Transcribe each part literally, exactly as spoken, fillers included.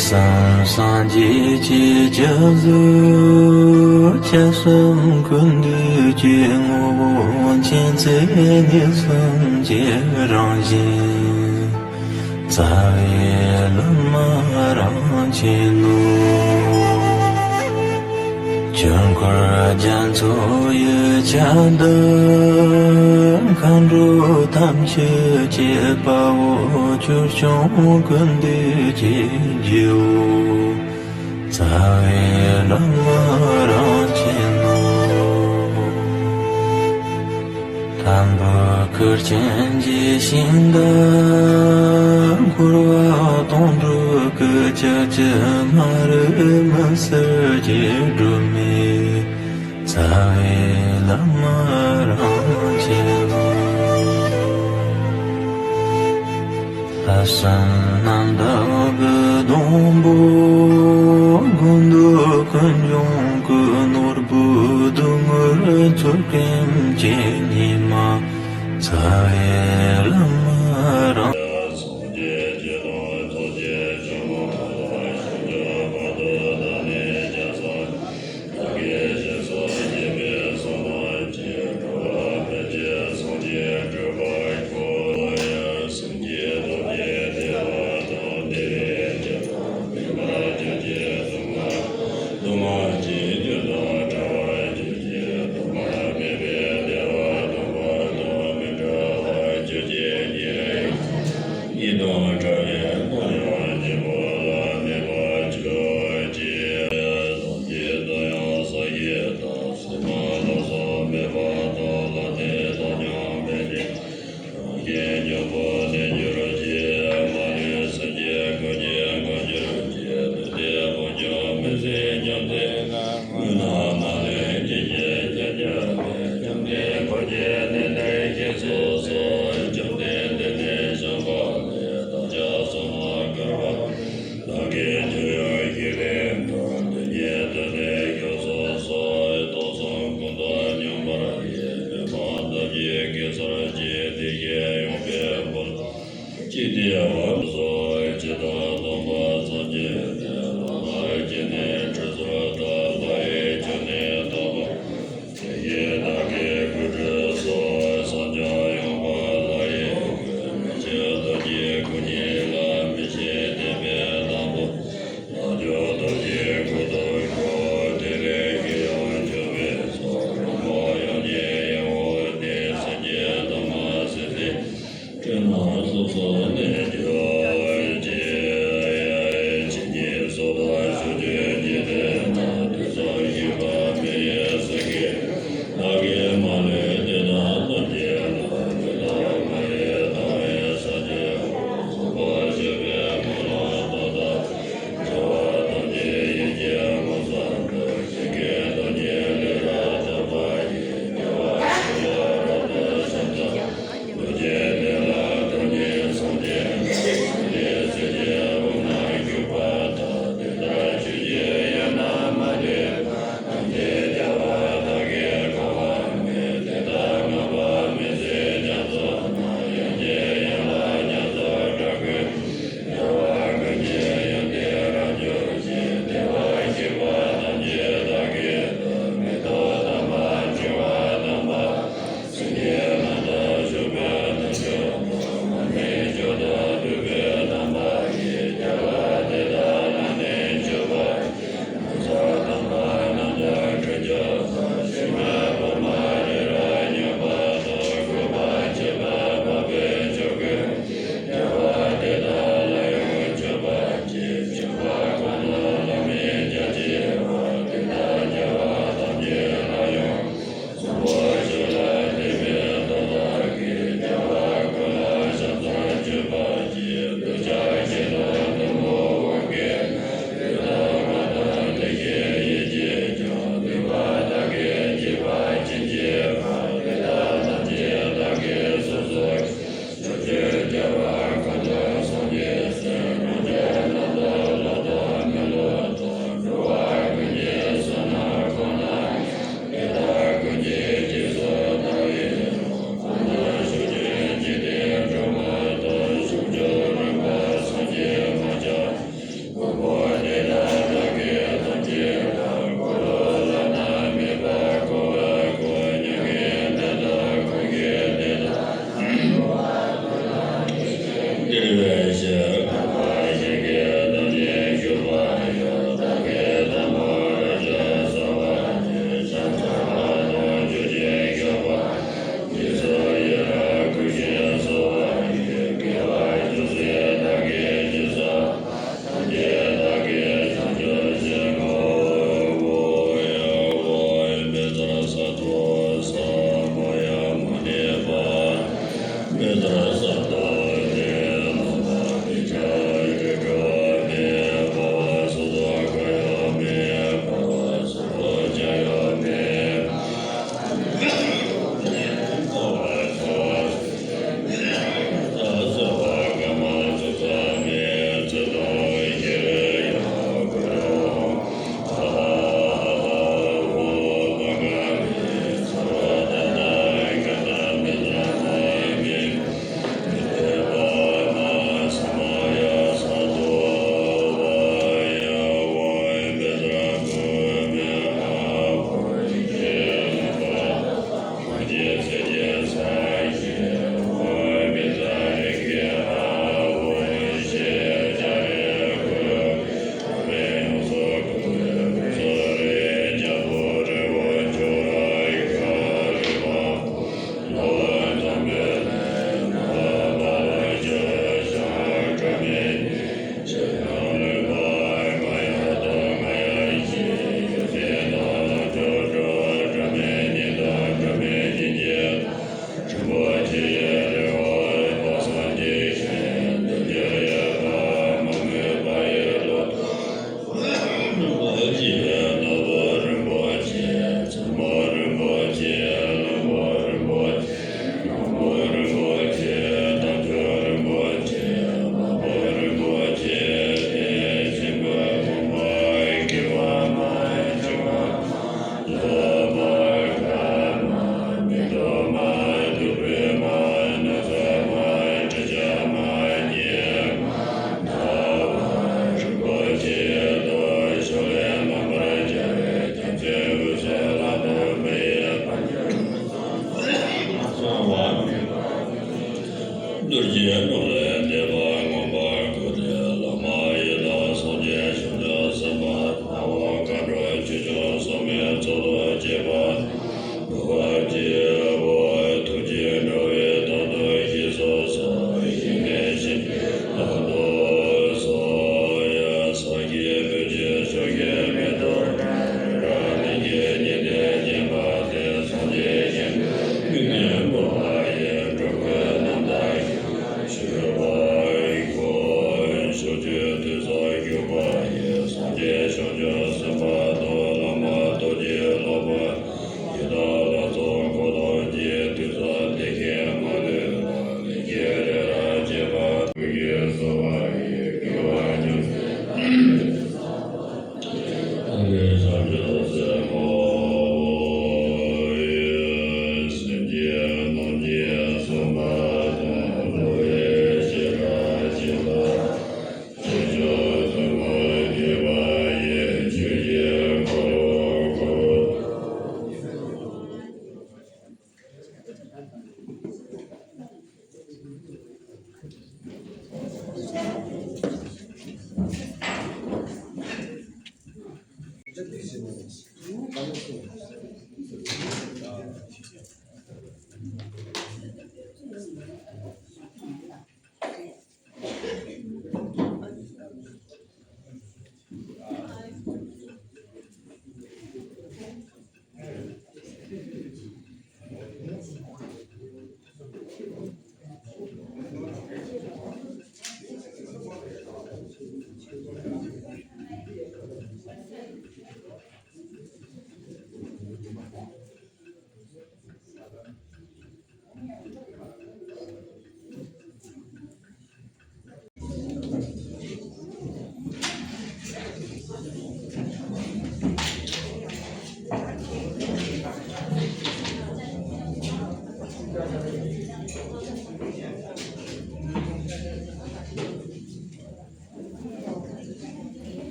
གསུམ་སངས་རྒྱས་ཀྱི་སྤྱི་གཟུགས། ཁྱབ་གསུམ་ཀུན་འདུས་ཀྱི་ངོ་བོ། མཁྱེན་བརྩེ་ནུས་གསུམ་གྱི་རང་བཞིན། རྩ་བའི་བླ་མ་རང་བྱོན་ནོ། ཆོས་འཁོར་རྒྱ་མཚོ་ཡི་ཆ་འདི། མཁའ་འགྲོ་ཐམས་ཅད་ཀྱི་དཔའ་བོ། ཆོས་སྐྱོང་ཀུན་འདུས་ཀྱི་རྒྱལ་པོ། རྩ་བའི་བླ་མ་རང་བྱོན་ནོ། དམ་པའི་ཁུར་ཆེན་གྱི་ཞིང་དུ། འཁོར་བ་དོང་སྤྲུགས་ཀྱི་ཆར་ཆུ་མ་རེག་མི་ཟེར་གྱི་སྒྲོན་མེ། རྩ་བའི་བླ་མ་རང་བྱོན་ནོ། ལྷག་བསམ་རྣམ་དག་གི་སྡོང་པོ། དགོས་འདོད་ཀུན་འབྱུང་གི་ནོར་བུ། སྡུག་བསྔལ་ཚོགས་རྒྱན་གྱི་ཉི་མ། རྩ་བའི་བླ་མ་རང་།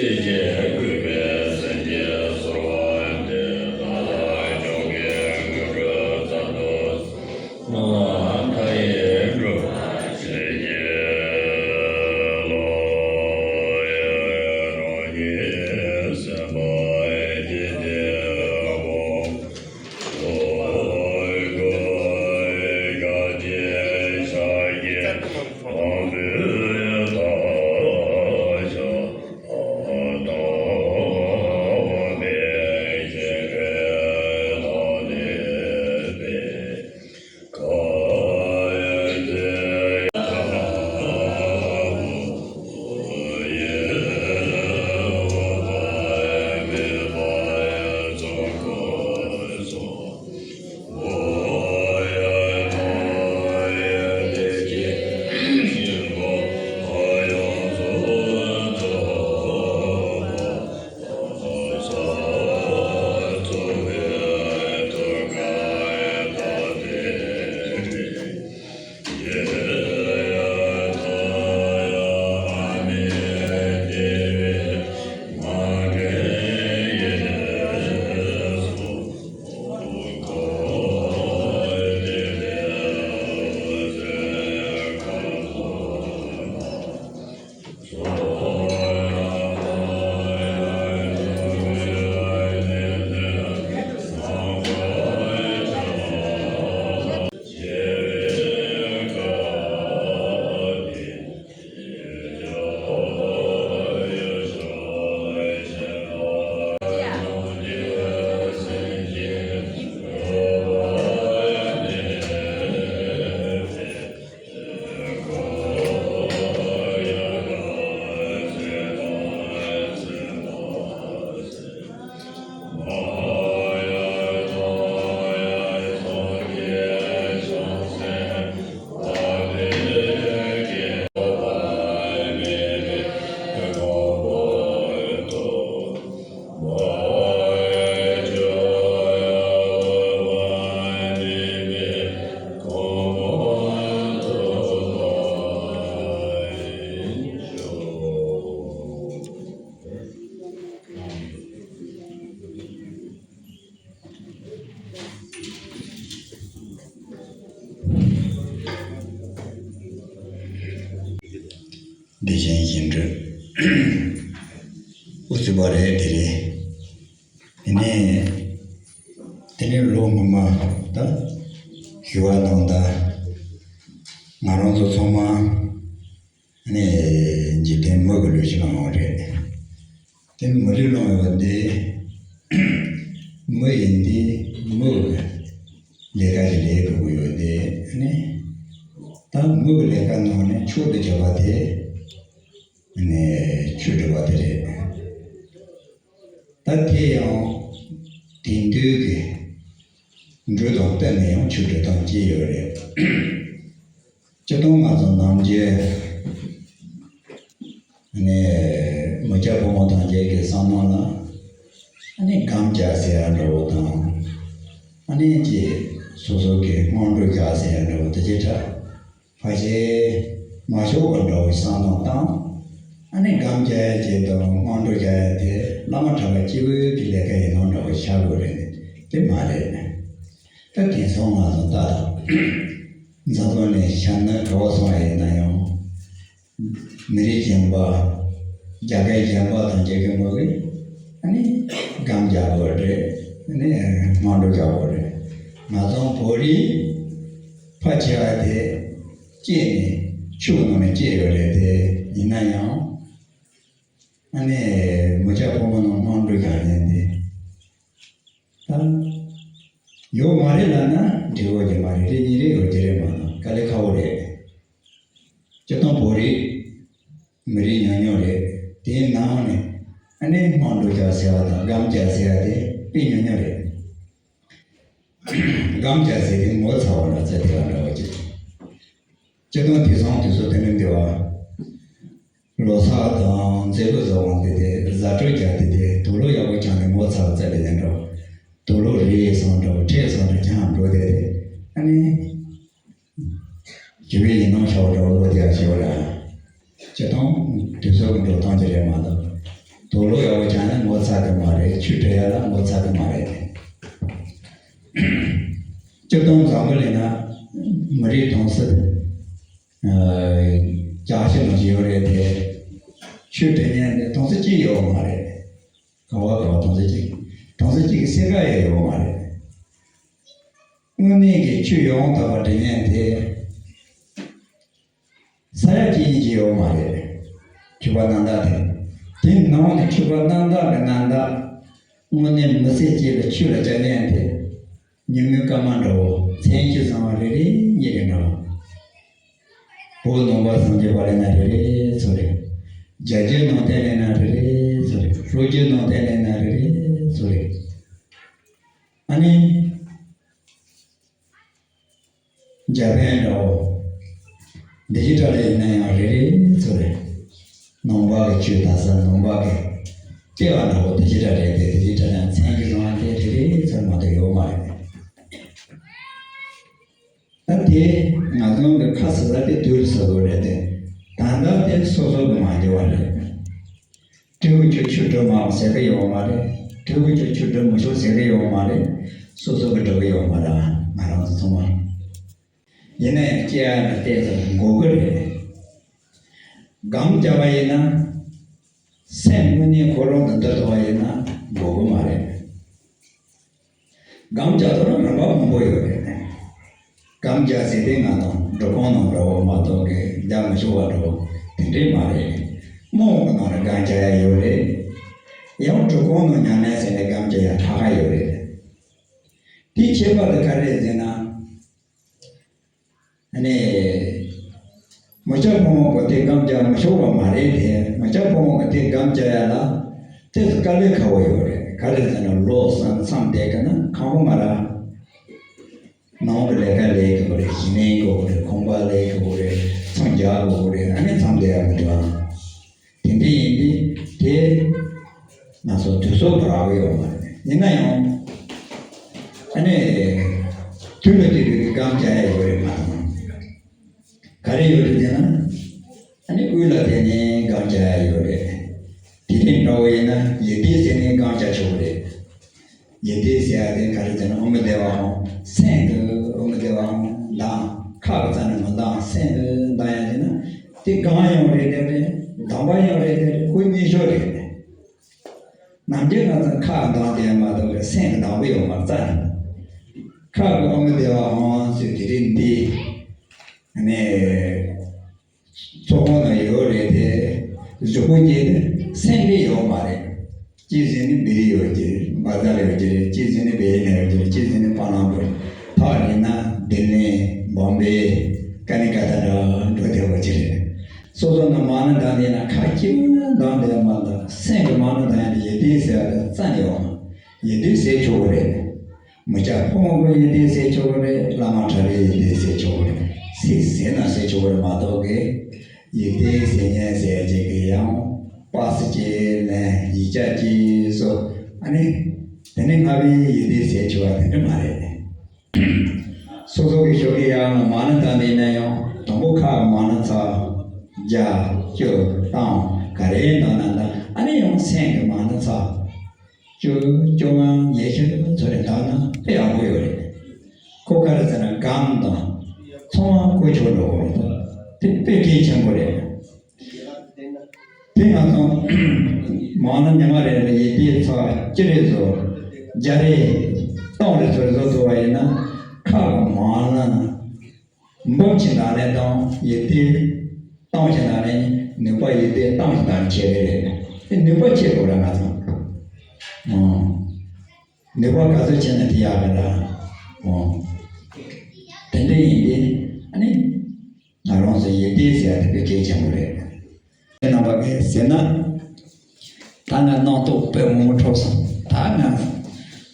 ཞེས་གུས་པས་སེམས་ཀྱིས་གསོལ་བ་འདེབས། ལ་དྭགས་ཕྱོགས་ཀྱི་དངོས་གྲུབ་ཚར་དུ་སོང་། མཐའ་ཡས་འགྲོ་བ་ཞིག་གི་བློ་ཡི་རང་བཞིན་སེམས་དཔའ་ཡི་དེ་ལ་གོ། བདེ་ཆེན་ཞིང་འགྲོ། ཨུ་ཚུགས་པ་རེད་དེ་རེད། དེ་ནས་དེ་ནས་ལོ་སྔོན་མ་ད་ཞུ་བ་དང་ད་ང་རང་ཚོ་ཚང་མ་ནས་འཇིག་རྟེན་མུ་གེ་ལུས་ཤིག་ལ་འོང་རེད། དེ་མུ་ལུས་ལོང་ཡོད་དེ། མུ་ཡིན་དེ་མུ་གི་ལས་ཀ་ཞིག་ལས་དགོས་ཀྱི་ཡོད་དེ། ནི་ད་མུ་གི་ལས་ཀ་ནང་ནས་མཆོག་ཏུ་གྱུར་པ་དེ་ནི་ཆོས་སྒྲུབ་པ་དེ་རེད། ད་དེ་ཡང་དེང་དུས་ཀྱི་འགྲོས་དང་བསྟུན་ནས་ཡང་ཆོས་སྒྲུབ་སྟངས་ཀྱི་ཡོད་རེད། སྤྱིར་བཏང་ང་ཚོ་ནམ་རྒྱུན་ནས་མི་སྐྱ་ཕོ་མོ་ཐམས་ཅད་ཀྱི་བསམ་བློ་ལ་ཨ་ནི་སྒོམ་རྒྱག་ཟེར་ཡ་འདྲ་བོ་དང་། ཨ་ནི་ཅིག་སོ་སོ་གི་སྔོན་འགྲོ་རྒྱག་ཟེར་ཡ་འདྲ་བོ་དེ་ཅིག་ཁྲ་ཕལ་ཆེར་མ་ཤོར་བ་འདྲ་བོ་བསམ་བློ་བཏང་། ཨ་ནི་སྒོམ་རྒྱག་ཡ་ཅིག་དང་སྔོན་འགྲོ་རྒྱག་ཡ་དེ་བླ་མ་གྲྭ་པ་སྐྱེ་བོའི་གི་ལས་ཀ་ཡིན་ནོ་འདྲ་བོ་ཆགས་དགོས་རེད། དེ་མ་རེད། ད་དེང་སང་ང་ཚོ་ལྟ་དང་། འཛམ་བུ་གླིང་ནས་ཤར་ནུབ་ག་བ་སོང་ཡིན་ན་ཡང་། མི་རིགས་གཞན་པ། རྒྱ་སྐད་གཞན་པ་དང་རྒྱ་སྐད་མ་གི་ཨ་ནི་སྒོམ་རྒྱག་དགོས་རེད། ཨ་ནི་སྔོན་འགྲོ་རྒྱག་དགོས་རེད། ང་ཚོ་བོད་རིགས་ཕལ་ཆེ་བ་དེ་སྐྱེས་ནས་ཆུ་བོ་ནང་ནས་སྐྱེས་ཡོད་རེད་དེ། ཡིན་ན་ཡང་ཨ་ནི་མི་སྐྱ་ཕོ་མོ་རྣམས་སྔོན་འགྲོ་རྒྱག་མཁན་དེ། ད་ཡོད་མ་རེད་ལབ་ན་འགྲིག་གི་མ་རེད། རེད་གཉིས་རེད་ཡོད་ཀྱི་རེད་མ་གཏོགས་དཀའ་ལས་ཁག་པོ་རེད། སྤྱིར་བཏང་བོད་རིགས་མི་རིགས་ཉུང་ཉུང་རེད། དེའི་ནང་ནས་ཨ་ནི་སྔོན་འགྲོ་རྒྱག་ཟེར་བ་དང་སྒོམ་རྒྱག་ཟེར་བ་དེ་དཔེ་ཉུང་ཉུང་རེད། སྒོམ་རྒྱག་ཟེར་དེ་ངོ་ཚ་བ་ལ་ཚ་དེ་བ་འདྲ་བ་ཅིག་སྤྱིར་བཏང་དེང་སང་དུས་ཚོད་དེ་འདྲ་འདི་བ། ལོ་གསར་དང་མཛད་སྒོ་བཟོ་བ་དེ་དེ་བཟའ་སྤྲོད་རྒྱག་དེ་དེ་དུག་ལོག་ཡག་པོ་བྱུང་ནས་ངོ་ཚ་བ་བཙལ་ལས་ནས་འགྲོ། དུག་ལོག་རེད་སོང་འགྲོ་ཁྲེས་སོང་འགྲོ་ཀྱང་འགྲོ་དེ་དེ་ཨ་ནི། ཞི་བའི་ཡིན་ནམ་ཤོག་འགྲོ་བློ་དེ་ཡང་ཞི་བ་ར། སྤྱིར་བཏང་དུས་ཚོད་ཀྱི་འགྲོ་སྟངས་ཀྱི་རེད་མ་གཏོགས། དུག་ལོག་ཡག་པོ་སྦྱར་ན་ངོ་ཚ་གི་མ་རེད། ཆུ་སྤྲད་ཡ་ལ་ངོ་ཚ་གི་མ་རེད། སྤྱིར་བཏང་འཛམ་བུ་གླིང་ན་མི་རིགས་གྲངས་སུ་བརྒྱ་ཕྱེད་ཙམ་ཞིག་ཡོད་རེད་དེ། ཆུ་སྤྲད་མཁན་དེ་གྲངས་སུ་གཅིག་ཡོད་མ་རེད། ག་བ་ག་བ་གྲངས་སུ་གཅིག་གྲངས་སུ་གཅིག་གི་སེར་ཀ་ཡང་ཡོད་མ་རེད། དངོས་གནས་ཀྱི་ཆུ་ཡོངས་དག་པ་སྤྲད་མཁན་དེ། ས་ཡ་གཅིག་གཉིས་ཀྱི་ཡོད་མ་རེད། ཆུ་བ་སྣ་མདའ་དེ། དེའི་ནང་ནས་ཆུ་བ་སྣ་མདའ་གི་སྣ་མདའ། དངོས་གནས་མི་ཚེ་གཅིག་ལ་ཆུ་ལ་བཅར་མཁན་དེ། ཉིན་མོའི་སྐར་མ་འདྲ་བོ། མཚན་གྱི་བཟང་བ་རེ་རེ་གཉིས་རེ་འདྲ་བོ། བོད་ནང་པ་སངས་རྒྱས་པ་ལེན་ན་རེ་རེ་ཚོ་རེད། རྒྱ་རྒྱུད་ནང་བསྟན་ལེན་ན་རེ་རེ་ཚོ་རེད། ལྷོ་རྒྱུད་ནང་བསྟན་ལེན་ན་རེ་རེ་ཚོ་རེད། ཨ་ནི། འཇར་པན་འདྲ་བོ། འདི་ཅི་འདྲ་རེད་ན་ཡང་རེ་རེ་ཚོ་རེད། ནང་པ་གི་ཆོས་དར་ས། ནང་པ་གི་ལྟེ་བ་འདྲ་བོ་འདི་ཅི་འདྲ་རེད་དེ། འདི་ཅི་འདྲ་ཡང་མཚན་གྱི་བཟང་བ་དེ་རེ་རེ་ཚོ་མ་གཏོགས་ཡོད་མ་རེད། ད་དེ་ང་ཚོ་གི་ཁ་ཟེར་ས་དེ་དུས་ཟེར་དགོས་རེད་དེ། ད་ལྟ་དེ་སོ་སོ་གི་མ་འགྱུར་བ་རེད། སྤྲེའུ་ཁྱོད་ཆུ་སྒྲུབ་མ་ཟེར་གི་ཡོད་མ་རེད། སྤྲེའུ་ཁྱོད་ཆུ་སྒྲུབ་མི་ཆོག་ཟེར་གི་ཡོད་མ་རེད། སོ་སོ་གི་སྒྲུབ་གི་ཡོད་མ་རེད། ང་རང་ཚོ་ཚང་མ། ཡིན་ན་ཡང་སྐྱེ་ཡ་ལ་བལྟས་ཙང་དགོས་གི་རེད། སྒོམ་རྒྱག་པ་ཡིན་ན། སེམས་དངོས་གནས་ཁོ་རང་དུ་འདུལ་ཐུབ་པ་ཡིན་ན་དགོས་གི་མ་རེད། སྒོམ་རྒྱག་ཐུབ་ན་རིམ་པ་མང་པོ་ཡོད་རེད། སྒོམ་རྒྱག་ཟེར་དེ་ང་དང་སྒྲུབ་ཁང་ནང་འདྲ་བོ་མ་གཏོགས་གི་རྒྱག་མི་ཆོག་པ་འདྲ་བོ་དེ་འདྲས་མ་རེད། རྨོངས་པའི་ནང་ལ་སྒོམ་རྒྱག་ཡ་ཡོད་རེད། ཡང་སྒྲུབ་ཁང་ནང་ཉམས་ལེན་ཟེར་ནས་སྒོམ་རྒྱག་ཡ་ཁག་ཁག་ཡོད་རེད། དེའི་ཁྱད་པར་དེ་ག་རེ་རེད་ཟེར་ན། ཨ་ནི། མི་སྐྱ་ཕོ་མོ་གི་དེ་སྒོམ་རྒྱག་མི་ཆོག་པ་མ་རེད་དེ། མི་སྐྱ་ཕོ་མོ་གི་དེ་སྒོམ་རྒྱག་ཡ་ལ་ཏོག་ཙམ་དཀའ་ལས་ཁག་པོ་ཡོད་རེད། ག་རེ་ཟེར་ན་ལོ་གསུམ་མཚམས་བསྡད་གི་ན་ཁག་པོ་མ་རེད། ནང་གི་ལས་ཀ་ལས་དགོས་རེད། ཞིང་ལས་དགོས་རེད། ཁང་པ་ལས་དགོས་རེད། མཚམས་རྒྱག་དགོས་རེད། ཨ་ནི་མཚམས་བསྡད་ཡ་མི་འདུག་ཨ། དེ་འདྲ་ཡིན་དུས་དེ་ང་ཚོ་དུས་ཚོད་འགོར་གི་ཡོད་མ་རེད། ཡིན་ན་ཡང་ཨ་ནི་དུས་ལ་བལྟས་པའི་སྒོམ་རྒྱག་ཡ་ཡོད་རེད་མ་གཏོགས། ག་རེ་ཡོད་རེད་ཟེར་ན། ཨ་ནི་དབུས་ལ་བལྟས་ནས་སྒོམ་རྒྱག་ཡ་ཡོད་རེད། དེ་དེ་འདྲ་བོ་ཡིན་ན་ཡིད་བཟླས་ཟེར་ནས་སྒོམ་རྒྱག་ཆོག་གི་རེད། ཡིད་བཟླས་ཟེར་ཡ་དེ་ག་རེ་ཟེར་ན་ཨོཾ་བི་དྷེ་ཝ་ཧཱུྃ། སེམས་ཀྱིས་ཨོཾ་བི་དྷེ་ཝ་ཧཱུྃ་བཏང་། ཁ་གི་རྩ་ནས་མི་བཏང་། སེམས་ཀྱིས་བཏང་ཡ་ཡིན་ན་དེ་སྒོམ་ཡང་རེད་དེ་རེད། སྡོམ་པ་ཡང་རེད་དེ་རེད། ཁོ་གཉིས་ཆོག་རེད། ནམ་རྒྱུན་ང་ཚོ་ཁ་གདངས་བསྡད་མ་གཏོགས་སེམས་གདངས་པོ་ཡོད་མ་རེད། རྩ་ནས་ཁ་གི་ཨོཾ་བི་དྷེ་ཝ་ཧཱུྃ་ཟེར་དེ་རིང་འདི་ནས་ཚོགས་ཁང་ནང་ཡོད་རེད་དེ། གཟུགས་པོ་སྐྱེས་ཏེ་སེམས་ལས་ཡོད་མ་རེད། གཅིག་ཟིན་ནས་བེ་རི་ཡོད་ཀྱི་རེད། བ་ཛ་ལ་ཡོད་ཀྱི་རེད། གཅིག་ཟིན་ནས་བེ་ཡེ་ན་ཡོད་ཀྱི་རེད། གཅིག་ཟིན་ནས་ཕ་ལང་ཡོད། ཕར་ཡིན་ན་ལྡི་ལི། བོམ་བེ། ཀ་ལི་ཀ་ཏ་འདྲ་འགྲོ་བསྡད་ཡོད་ཀྱི་རེད། སོ་སོ་ནི་མ་ཎི་བགྲང་བསྡད་ན་ཁ་སྐྱིད་པོ་བགྲང་བསྡད་མ་གཏོགས་སེམས་ཀྱི་མ་ཎི་བགྲང་ཡ་དེ་ཡིད་བཟླས་ཟེར་བ་དེ་རྩ་ནས་ཡོད་མ། ཡིད་བཟླས་ཟེར་ཆོག་གི་རེད། མི་སྐྱ་ཕོ་མོ་གི་ཡིད་བཟླས་ཟེར་ཆོག་གི་རེད། བླ་མ་གྲྭ་པའི་ཡིད་བཟླས་ཟེར་ཆོག་གི་རེད། སུས་ཟེར་ན་ཟེར་ཆོག་གི་རེད་མ་གཏོགས་གི། ཡིད་བཟླས་ཟེར་མཁན་ཟེར་ཡ་ཅིག་གི་ཡང་དཔག་ཚད་ཀྱི་ལན་ཡིག་ཆ་ཀྱི་བཟོ། ཨ་ནི། དེ་ནི་སྔགས་པའི་ཡིད་བཟླས་ཟེར་ཆོག་པ་དེ་འདྲ་མ་རེད། སོ་སོ་གི་ཞོགས་ཀས་ཡར་ལངས་མ་ཎི་བགྲང་བསྡད་ན་ཡང་དང་པོ་ཁ་གི་མ་ཎི་ཚར། བརྒྱ། བཅུ། སྟོང་། ག་རེ་བགྲང་ན་འདྲ། ཨ་ནི་ཡང་སེམས་ཀྱི་མ་ཎི་ཚར། བཅུ། བཅོ་ལྔ། ཉི་ཤུ་ཚོ་རེ་བགྲང་ན་དཔེ་ཡག་པོ་ཡོད་རེད། ཁོ་ག་རེ་ཟེར་ན་སྒོམ་དང་ཚང་མ་གོ་ཆོད་འགྲོ་གི་རེད། དེ་དཔེ་གལ་ཆེན་པོ་རེད། དེ་ང་ཚོ་མ་ཎི་ཉི་མ་རེ་ལ་ཡིད་བཟླས་ཚར་གཅིག་རེ་བཟོ། བརྒྱ་རེ། སྟོང་རེ་ཚོ་རེ་བཟོ་ཐུབ་པ་ཡིན་ན་ཁ་གི་མ་ཎི་འབུམ་གཅིག་བགྲང་ནས་དང་ཡིད་བཟླས་སྟོང་གཅིག་བགྲང་ནས་ནུས་པ་ཡིད་བཟླས་སྟོང་གཅིག་བགྲང་ནས་ཁྱད་པར་རེད། དེ་ནུས་པ་ཆེ་དགོས་ར་ང་ཚོ། ཨང་། ནུས་པ་ག་ཚོད་ཆེ་ན་དེ་ཡག་གི་ར། ཨང་། དེ་འདྲ་ཡིན་ཏེ་ཨ་ནི། ང་རང་ཚོ་ཡིད་བཟླས་ཟེར་ཡ་དེ་དཔེ་གལ་ཆེན་པོ་རེད། རྣམ་པ་གས་ཟེར་ན། ད་ང་རྣམ་རྟོག་དཔེ་མང་པོ་འཕྲོ་སོང་། ད་ང་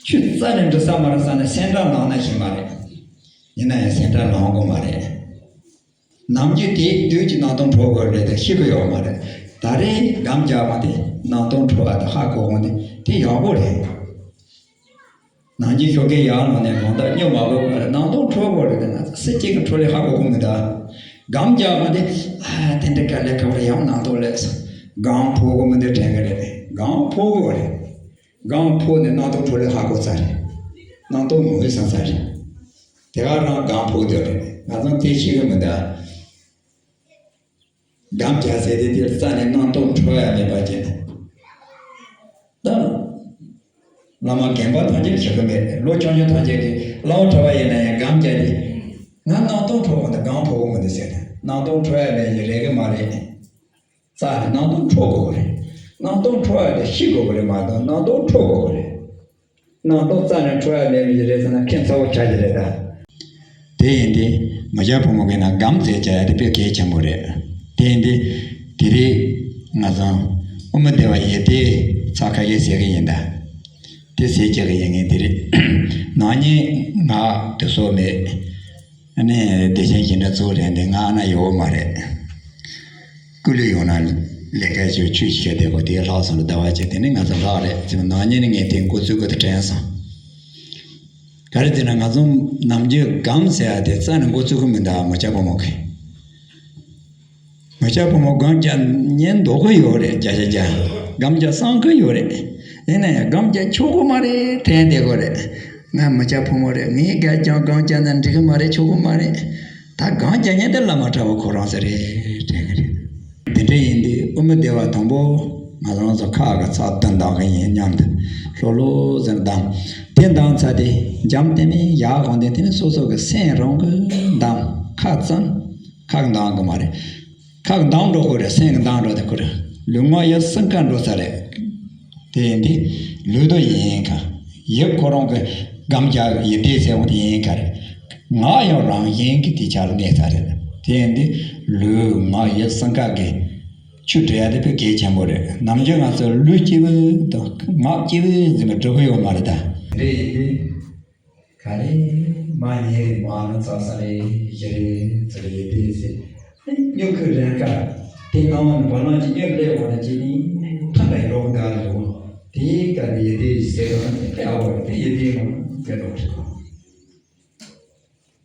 ཆུ་རྩ་ནས་འདྲི་ས་མ་རེད་བསམ་ནས་སེམས་ཁྲལ་ལངས་ན་ཤེས་མ་རེད། ཡིན་ན་ཡང་སེམས་ཁྲལ་ལངས་དགོས་མ་རེད། ནམ་རྒྱུན་དེའི་དུས་ཀྱི་རྣམ་རྟོག་འཕྲོ་དགོས་རེད་དེ་ཤེས་ཀྱི་ཡོད་མ་རེད། ད་རེས་སྒོམ་རྒྱག་པ་དེ་རྣམ་རྟོག་འཕྲོ་བ་དེ་ཧ་གོ་གོ་ནས་དེ་ཡག་པོ་རེད། ནང་ཆེན་ཞོགས་ཀས་ཡར་ལངས་ནས་གང་ལྟར་སྨྱོ་མ་དགོས་པར་རྣམ་རྟོག་འཕྲོ་དགོས་རེད་དེ་ན་སུ་གཅིག་གི་འཕྲོ་ལས་ཧ་གོ་གི་མི་འདུག་སྒོམ་རྒྱག་པ་དེ་ཨ་དེ་འདྲ་དཀའ་ལས་ཁག་པོ་རེད། ཡང་རྣམ་རྟོག་སླེབས་སོང་ སྒང་ཕོག་གི་མི་འདི་དྲན་གི་རེད། སྒང་ཕོག་གི་རེད། སྒང་ཕོག་ནས་སྣང་སྟོང་འཕྲོ་ལས་ཧ་གོ་ཚར་རེད། སྣང་སྟོང་ངོས་ཟིན་ཚར་རེད། དེ་ག་རང་སྒང་ཕོག་འདོད་རེད། ང་ཚང་དེ་ཤེས་གི་མི་འདུག་སྒོམ་རྒྱག་ཟེར་དེ་དེར་རྩ་ནས་སྣང་སྟོང་འཕྲོ་ཡ་མེད་པ་བྱས་ནས། ད། བླ་མ་རྒན་པ་ཐམས་ཅད་ཤེས་གི་མེད། ལོ་ཆུང་ཆུང་ཐམས་ཅད་ཀྱིས་སླ་བོ་འཕྲོ་བ་ཡིན་ན་ཡང་སྒོམ་རྒྱག་དེ། ང་སྣང་སྟོང་འཕྲོ་བ་འདི་སྒང་ཕོག་གི་མི་འདུག་ཟེར་ནས། སྣང་སྟོང་འཕྲོ་ཡ་མེད་ཀྱི་རེད་གི་མ་རེད། རྩ་ནས་སྣང་སྟོང་འཕྲོ་དགོས་གི་རེད། སྣང་སྟོང་འཕྲོ་ཡ་དེ་ཤེས་དགོས་གི་རེད་མ་གཏོགས་སྣང་སྟོང་འཕྲོ་དགོས་གི་རེད། སྣང་སྟོང་རྩ་ནས་འཕྲོ་ཡ་མེད་པའི་རེད་ཟེར་ན་ཁྱད་མཚར་པོ་ཆགས་ཀྱི་རེད་ད། དེ་ཡིན་དུས་ང་ཅག་བུ་མོ་གིས་ན་སྒོམ་ཟེར་བྱ་ཡ་དེ་དཔེ་གལ་ཆེན་པོ་རེད། དེ་ཡིན་དུས་དེ་རིང་ང་ཚོ་དབུ་མ་སྡེ་པ་ཡི་གེ་ཚར་ཁ་ཤས་ཟེར་གི་ཡིན་ད། དེ་ཟེར་བྱ་གི་ཡིན་ངེས་དེ་རེད། ནང་ཉིན་ང་དུ་སོ་མེད། ཨ་ནི་བདེ་ཆེན་ཞིང་ཁྲ་གཙོ་བོ་རེད་འདི་ང་ཨ་ན་ཡོད་མ་རེད། སྐུ་ལུས་ཡོང་ན་ལས་ཀ་ཞིག་ཆུ་ཞིག་བསྡད་གོ་དེ་ལྷག་སོང་ལ་ཟླ་བ་གཅིག་དེ་ནི་ང་ཚོ་ལྷག་རེད་ཅེས་ནང་ཉིན་ནི་ངས་དེ་འགོ་ཚུགས་དགོས་དེ་དྲན་སོང་། ག་རེ་ཟེར་ན་ང་ཚོ་ནམ་རྒྱུན་སྒོམ་ཟེར་ཡ་དེ་རྩ་ནས་འགོ་ཚུགས་གི་མི་འདུག་ང་ཅག་བུ་མོ་གིས། ང་ཅག་བུ་མོ་སྒོམ་རྒྱག་ཉན་འདོད་གི་ཡོད་རེད། རྒྱ་ཆ་རྒྱ། སྒོམ་རྒྱག་བསམ་གི་ཡོད་རེད། ཡིན་ན་ཡང་སྒོམ་རྒྱག་ཆོག་གི་མ་རེད་དྲན་བསྡད་གི་རེད། ང་མི་སྐྱ་ཕོ་མོ་རེད། ངས་སྒོམ་རྒྱག་སྒོམ་རྒྱག་ན་འགྲིག་གི་མ་རེད། ཆོག་གི་མ་རེད། ད་སྒོམ་རྒྱག་མཁན་དེ་བླ་མ་གྲྭ་བ་ཁོ་རང་ཚོ་རེད་དྲན་གི་རེད། དེ་འདྲ་ཡིན་དུས་དབུ་མ་སྡེ་པ་དང་པོ་ང་རང་ཚོ་ཁ་གི་ཚ་གདོན་འདང་གི་ཡིན་སྙམ་དུ་ལྷོད་ལྷོད་ཟེར་འདང་། དེ་འདང་ཚར་དུས་འཇམ་དེ་ནས་ཡག་གང་དེ་དེ་ནས་སོ་སོ་གི་སེམས་རང་གི་འདང་། ཁ་ཙམ་ཁ་གི་འདང་གི་མ་རེད། ཁ་གི་འདང་འགྲོ་གི་རེད། སེམས་གི་འདང་འགྲོ་དེ་ཁོ་རེད། ལུས་ངག་ཡིད་གསུམ་ཀ་འགྲོ་ས་རེད། དེ་ཡིན་དུས་ལུས་དོ་ཡིན་ག་ཡིད་ཁོ་རང་གི་སྒོམ་རྒྱག་ཡིད་བདེ་ཟེར་བ་དེ་ཡིན་ག་རེད། ངག་ཡང་རང་བཞིན་གྱི་དེ་ཆ་ལ་གནས་ས་རེད། དེ་ཡིན་དུས་ལུས་ངག་ཡིད་གསུམ་ཀ་གི་ཆུ་འདྲེན་ཡ་དེ་དཔེ་གལ་ཆེན་པོ་རེད། ནམ་རྒྱུན་ང་ཚོ་ལུས་སྐྱིད་པོ་དང་ངག་སྐྱིད་པོ་ཟིན་པ་འགྲུབ་གི་ཡོད་མ་རེད་ད། རེད་ཡིན་དུས། ག་རེ། མ་ཉེ་རེ་མ་ནི་ཚ་ས་རེ་ཡེ་རེ་ཚ་རེ་ཡེ་དེ་ཟེར། སྨྱུ་གུ་རན་ཀ་དེ་ནང་བ་ནང་གི་སྨྱུ་ལེ་བ་ནི་ཅི་ནི་ཐ་ན་ཡོང་ག་རེ་འདུག་དེའི་ག་ནི་ཡེ་དེ་ཟེར་བ་ནི་ཀ་བ་དེ་ཡེ་དེ་ནང་ག་རེ་འདུག་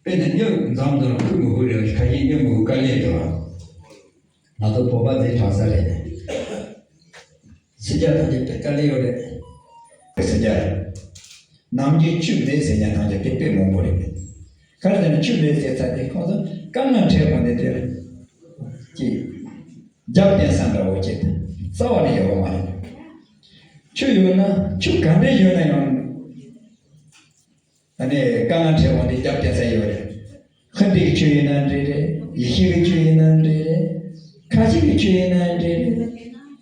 དཔེར་ན་སྨྱུ་འཛམ་དང་ཁུ་མི་ཧུ་རེ་ཁ་ཡེ་སྨྱུ་མི་ཧུ་ཀ་ལེ་དེ་བ། ང་ཚོ་བོད་པ་ཚོའི་གྲྭ་ས་རེད། སེར་སྐྱ་ཐམས་ཅད་དཔེ་དཀའ་ལས་ཡོད་རེད། དཔེ་སེར་སྐྱ་རེད། ནམ་རྒྱུན་ཆུ་མེད་ཟེར་མཁན་ཐམས་ཅད་དཔེ་དཔེ་མང་པོ་རེད། ག་རེ་ཟེར་ན་ཆུ་མེད་ཟེར་ཚར་དུས་ཁོང་ཚོ་དཀའ་ངལ་འཕྲད་པ་འདི་དེར་ཀྱི་རྒྱབ་རྟེན་ས་འདྲ་བོ་ཅིག་རྩ་བ་ནས་ཡོད་པ་མ་རེད། ཆུ་ཡོད་ན་ཆུ་ག་འདྲ་ཡོད་ན་ཡང་། ད་ནི་དཀའ་ངལ་འཕྲད་པ་འདི་རྒྱབ་རྟེན་ས་ཡོད་རེད། ཧིན་དི་གི་ཆོས་ཡིན་ན་འདྲ་རེད། ཡེ་ཤུ་གི་ཆོས་ཡིན་ན་འདྲ་རེད། ཁ་ཆེ་གི་ཆོས་ཡིན་ན་འདྲ་རེད།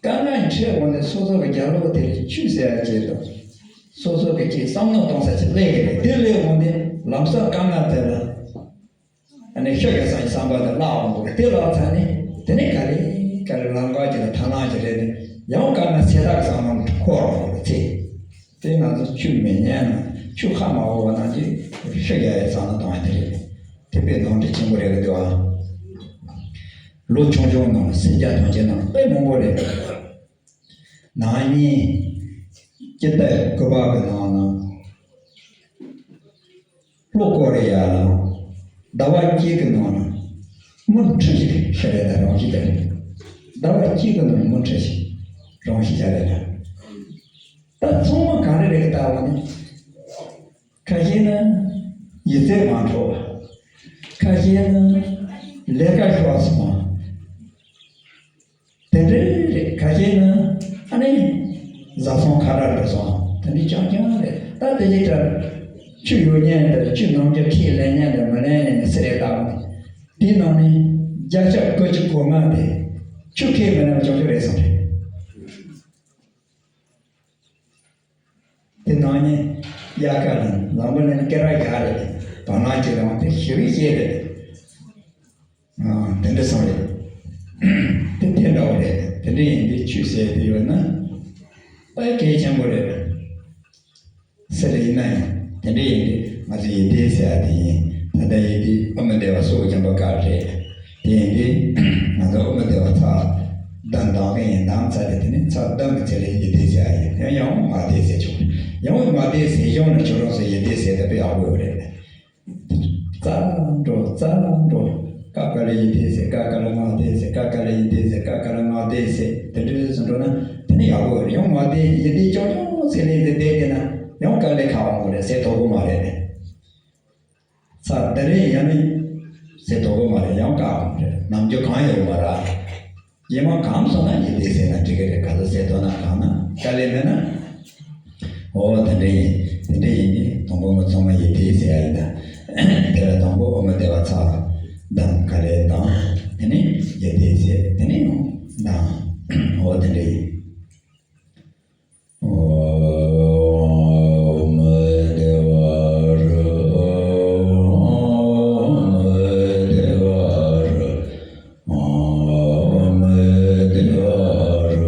དཀའ་ངལ་འཕྲད་འོང་ནས་སོ་སོ་གི་རྒྱབ་ལོགས་དེར་ཆུ་ཟེར་ཡ་བྱེད་དོ། སོ་སོ་གི་ཅིག་བསམ་བློ་གཏོང་ས་ཅིག་སླེབས་ཀྱི་རེད། དེ་སླེབས་འོང་དུས་ལམ་སང་དཀའ་ངལ་དེ་ལ་ཨ་ནི་ཤོད་ཀྱི་བསམ་གྱི་བསམ་པ་དེ་བརླག་འོང་གི་རེད། དེ་བརླག་ཚར་ནས་དེ་ནས་ག་རེ་ག་རེ་ལམ་ཁ་ཅིག་ལ་ཐར་ལམ་ཅིག་རེད་དེ་ཡང་དཀའ་ངལ་སེལ་ཐབས་བསམ་བློ་འཁོར་འོང་གི་རེད་ཚེ། དེ་ང་ཚོ་ཆུ་མི་ཉན་ན་ཆུ་ཧ་མ་གོ་བ་ནང་གི་ཤི་ཡ་ཡི་བསམ་བློ་གཏོང་ཡ་དེ་རེད། དེ་དཔེ་ནོར་འཁྲུལ་ཆེན་པོ་རེད་འདུག་ཨ། ལོ་ཆུང་ཆུང་ནང་སེམས་རྒྱ་ཐོན་ཆེན་ནང་དཔེ་མང་པོ་རེད། ནང་ཉིན་སྤྱི་ཟླ་དགུ་པ་གི་ནང་ན་ལྷོ་ཀོ་རི་ཡ་ལ་ཟླ་བ་གཅིག་གི་ནང་ན་མུ་མཐུད་ཞིག་ཤི་རེད་ད་རང་ཤི་རེད། ཟླ་བ་གཅིག་གི་ནང་མུ་མཐུད་ཞིག་རང་ཤི་བྱ་རེད་ད། ད་ཚང་མ་ག་རེ་རེད་ལྟ་བ་ནི། ཁ་ཤས་ནི་ཡིག་ཚད་མ་འཕྲོད་པ། ཁ་ཤས་ནི་ལས་ཀ་ཤོར་སོང་བ། དེ་འདྲའི་རེད། ཁ་ཤས་ནི་ཨ་ནི་བཟའ་ཚང་ཁ་བྲལ་འགྲོ་སོང་། དེ་འདྲའི་རྐྱང་རྐྱང་རེད། ད་དེ་ཅིག་ལྟར་ཆུ་ཡོད་མཁན་དང་ཆུ་ནམ་རྒྱུན་ཁས་ལེན་མཁན་དང་མི་ལེན་མཁན་གཉིས་སུ་རེད་ལྟ་བ་ནི། དེའི་ནང་ནས་བརྒྱ་ཆ་དགུ་བཅུ་གོ་ལྔ་དེ་ཆུ་ཁས་མི་ལེན་པ་ཆུང་ཆུང་རེད་སོང་རེད། དེ་ནང་ནས་དབྱར་ཁ་ལ་ལམ་བུ་ལ་སྐེ་རགས་ཡག་རེད། བར་སྣང་གཅིག་ལ་དེ་ཞི་བའི་ཤེས་རེད། དེ་འདྲ་སོང་རེད། དེ་དེ་འདྲ་བོ་རེད། དེ་འདྲ་ཡིན་དུས་ཆུ་ཟེར་དེ་ཡོད་ན་དཔེ་གལ་ཆེན་པོ་རེད། སུ་ལ་ཡིན་ན་ཡང་དེ་འདྲ་ཡིན་དུས་ང་ཚོ་ཡིད་བདེ་ཟེར་ཡ་དེ་ཡིན། ད་ལྟ་ཡིད་བདེ་དབུ་མ་སྡེ་པ་སོགས་ཀྱི་འབའ་ཀ་རེད། དེ་ཡིན་དུས་ང་ཚོ་དབུ་མ་སྡེ་པ་ཚར་གདོན་འདང་གི་ཡིན། འདང་ཚར་དེ་དེ་ནི་ཚར་གདོན་གྱི་ཚེ་ལ་ཡིད་བདེ་ཟེར་ཡ་ཡིན། ཡང་ཡང་མ་བདེ་ཟེར་ཆོག་ཡང་མ་བདེ་ཟེར་ཡོང་ན་ཁྱོད་རང་ཚོ་ཡིད་བདེ་ཟེར་ད་དཔེ་ཡག་པོ་ཡོད་རེད། རྩ་འགྲོ་རྩ་འགྲོ། ཀ་ཀ་ལ་ཡི་དེ་ཟེར། ཀ་ཀ་ལ་ང་དེ་ཟེར། ཀ་ཀ་ལ་ཡི་དེ་ཟེར། ཀ་ཀ་ལ་ང་དེ་ཟེར། དེ་འདྲ་ཟེར་འགྲོ་ན་དེ་ནི་ཡག་པོ་རེད། ཡང་ང་དེ་ཡི་དེ་ཅོག་ཅོག་ཟེར་ལེ་ཟེར་བསྡད་དེ་ན་ཡང་ཀ་ལ་ཁ་འོང་གི་རེད། ཟེར་དོ་གོ་མ་རེད། ས་དེ་རེད། ཡང་ནི་ཟེར་དོ་གོ་མ་རེད། ཡང་ཀ་འོང་གི་རེད། ནམ་རྒྱུན་གང་ཡོད་མ་རེད། རྗེས་མ་གང་སོང་ན་ཡི་དེ་ཟེར་ན་འགྲིག་གི་རེད། ག་ཚོད་ཟེར་དོ་ན་གང་ན་ཀ་ལེ་མེད་ན། ཨོ་དེ་འདྲ་ཡིན། དེ་འདྲ་ཡིན་ནི་དང་པོ་ང་ཚང་མ་ཡི་དེ་ཟེར་ཡ་ཡིན་ད། དེ་ལ་དང་པོ་ཨོ་མ་དེ་བ་ཚ་དང་ག་ལེ་དང་། དེ་ནི་ཡི་དེ་ཟེར། དེ་ནི་ཡང་དང་། ཨོ་དེ་འདྲ་ཡིན། ཨོ་མ་དེ་བ་ར། ཨོ་མ་དེ་བ་ར།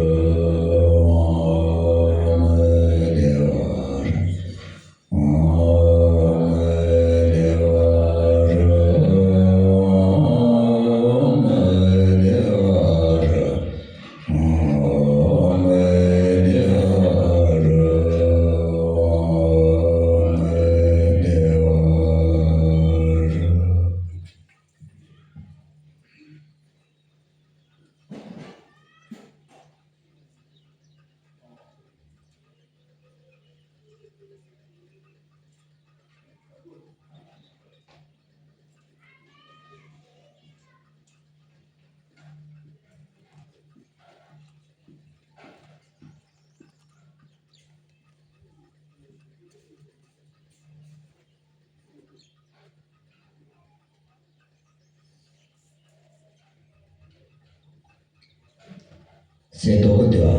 ཟེར་དོ་གོ་འདུག་ཨ།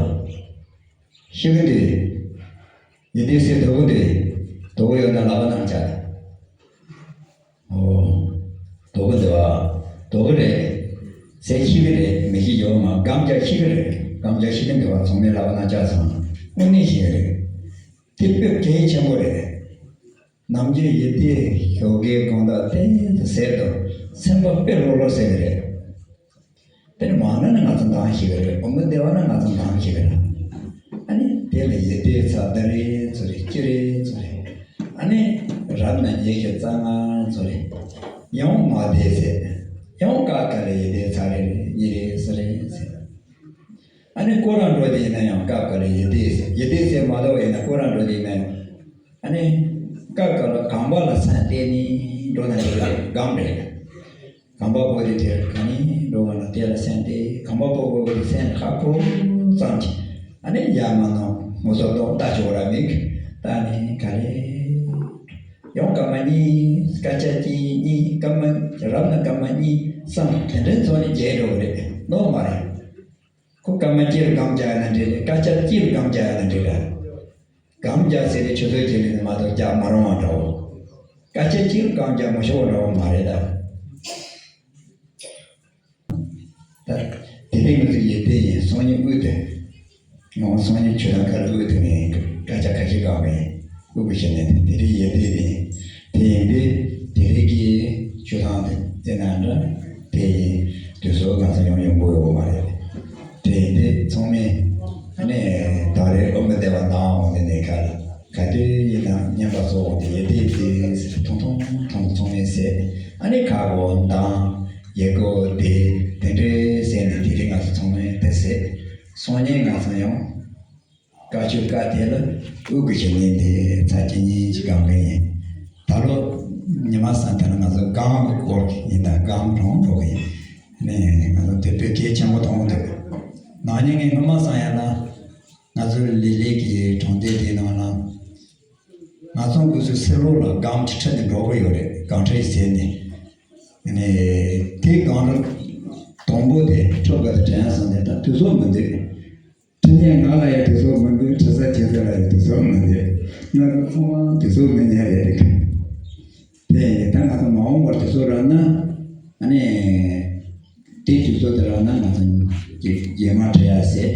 ཤེས་ཀྱི་འདུག་ཡི་དེ་ཟེར་དོ་གོ་འདུག་དོ་གོ་ཡོད་ན་ལག་པ་བསྣམས་བྱ། ཨོ། དོ་གོ་འདུག་ཨ། དོ་གོ་རེད། ཟེར་ཤེས་ཀྱི་རེད། མི་ཤེས་ཡོད་མ། སྒམ་རྒྱག་ཤེས་ཀྱི་རེད། སྒམ་རྒྱག་ཤེས་ཀྱི་འདུག་ཨ། ཚང་མས་ལག་པ་བསྣམས་བྱ་སོང་། དངོས་གནས་ཤེས་ཀྱི་རེད། དེ་དཔེ་གལ་ཆེན་པོ་རེད། ནམ་རྒྱུན་ཡི་དེ་ཞོགས་ཀའི་དགོང་དག་གཏན་དུ་ཟེར་དུས་སེམས་པ་དཔེ་ལྷོད་ལྷོད་ཟེར་གི་རེད། དེ་ནི་མང་ན་ནི་ང་ཚོ་འདང་ཞིག་གི་རེད། འོ་མི་བདེ་བ་ན་ང་ཚོ་འདང་ཞིག་གི་རེད། ཨ་ནི་དེ་ལ་ཡི་དེ་ཚ་ད་རེ་ཚོ་རེ་ཅི་རེ་ཚོ་རེ། ཨ་ནི་རབ་ན་ཉི་ཤུ་རྩ་ལྔ་ཚོ་རེ། ཡང་མ་བདེ་ཟེར། ཡང་ཀ་ཀ་ལ་ཡི་དེ་ཚ་རེ་རེ་གཉིས་རེ་ཟེར་རེ་ཟེར། ཨ་ནི་སྐོར་ར་འགྲོ་དེ་ཡིན་ན་ཡང་ཀ་ཀ་ལ་ཡི་དེ་ཟེར། ཡི་དེ་ཟེར་མ་གཏོགས་ཡིན་ན་སྐོར་ར་འགྲོ་དེ་ཡིན་ན་ཡང་། ཨ་ནི་ཀ་ཀ་ལ་གམ་པ་ལ་སེམས་གཏད་ནས་འགྲོ་ན་འགྲིག་གི་རེད། སྒམ་རེད། གམ་པ་པོ་དེ་དེར་ག་ནས་འགྲོ་བ་ན་དེ་ལ་སེམས་གཏད། གམ་པ་པོ་པོ་དེ་སེམས་ཁ་ཕོ་ཙམ་གྱིས། ཨ་ནི་ཡ་མ་ནོ་ངོ་སོ་ཏོག་ལྟ་ཆོག་ར་མིག་ལྟ་ནས་ག་རེ། ཡང་སྐར་མ་གཉིས། སྐར་ཆ་གཅིག་གཉིས། སྐར་མ་རབ་ན་སྐར་མ་གཉིས་གསུམ་དེ་འདྲའི་ཚོ་ནི་བརྗེད་འགྲོ་གི་རེད། ནོར་མ་རེད། ཁོ་སྐར་མ་གཅིག་ལ་སྒམ་རྒྱག་ཡ་ན་འགྲིག་རེད། སྐར་ཆ་གཅིག་ལ་སྒམ་རྒྱག་ཡ་ན་འགྲིག་རེད། སྒམ་རྒྱག་ཟེར་ཏེ་ཆུ་ཚོད་བརྒྱད་ལ་ནི་མ་གཏོགས་རྒྱག་མ་རུང་བ་འདྲ་བོ། སྐར་ཆ་གཅིག་ལ་སྒམ་རྒྱག་མ་ཆོག་པ་འདྲ་བོ་མ་རེད་ད། ད་དེ་རིང་ང་ཚོ་ཡི་དེ་ཡིན། སང་ཉིན་དབུས་དེ། ང་སང་ཉིན་ཆུ་ཐང་ཁ་ལ་དབུས་དེ་ནས་སྐར་ཆ་ཁ་ཤས་སྒམ་པ་ཡིན། དབུས་ཀྱི་ཞལ་ནས་དེ་རིང་ཡི་དེ་ཡིན། དེ་ཡིན་དུས་དེ་རིང་གི་ཆུ་ཐང་དེ་དེ་ན་འདྲ་དེ་ཡིན། དུས་ཚོད་གང་ས་ཡོང་ཡོང་པོ་ཡོད་མ་རེད། དེ་ཡིན་དུས་ཚང་མས་ཨ་ནི་ད་རེས་ཨོ་མི་བདེ་བ་དང་འོང་དེ་ནས་ག་ལ་ག་དུས་ཡིན་ན་ཉན་པ་སོགས་འོང་དེ་ཡི་དེ་དེ་ཐུང་ཐུང་ཐུང་ཐུང་ཚང་མས་ཟེར། ཨ་ནི་ཁ་བོ་དང་ཡི་གོ་དེ་དེ་འདྲས་ཟེར་ནས་དེ་རིང་ང་ཚོ་ཚང་མས་དེ་ཟེར། སང་ཉིན་ང་ཚོ་ཡང་། བཀའ་ཆོས་བཀའ་དེ་ལ་དབུས་ཀྱི་ཞལ་ནས་འདི་ཚར་གཅིག་གཉིས་ཀྱི་སྒང་གི་ཡིན། ད་ལོ་ཉི་མ་སང་དེ་ལ་ང་ཚོ་སྒང་གི་སྐོར་ཡིན་ན་སྒང་གྲོང་འགྲོ་གི་ཡིན། ནས་ང་ཚོ་དེ་དཔེ་གལ་ཆེན་པོ་མཐོང་འདུག་ནང་ཉིན་ངས་སྔོན་མ་སང་ཡང་ན་ང་ཚོ་ལི་ལི་གི་གྲོང་སྡེ་དེའི་ནང་ལ་ང་ཚོ་འུ་ཚོ་སི་ལོ་ལ་སྒང་གི་ཁྲི་ནས་འགྲོ་གི་ཡོད་རེད། སྒང་ཁྲི་ཟེར་ནས། ནས་དེ་སྒང་ལ་དང་པོ་དེ་ཁྲི་ག་དེ་དྲན་སོང་ནས་ད་དུས་ཚོད་མི་འདུག་ཁྲི་ཉན་ང་ལ་ཡང་དུས་ཚོད་མི་འདུག་ཁྲི་ས་ཁྱེད་ཚོ་ལ་ཡང་དུས་ཚོད་མི་འདུག་ང་ཚོ་ཚང་མ་དུས་ཚོད་མི་ཉན་རེད་རེད། དེ་ཡིན་ད་ང་ཚོ་མ་འོངས་པར་དུས་ཚོད་རག་ན་ཨ་ནི་དེ་དུས་ཚོད་དེ་རག་ན་ང་ཚོ་རྗེས་མ་འཕྲད་ཡ་ཟེར།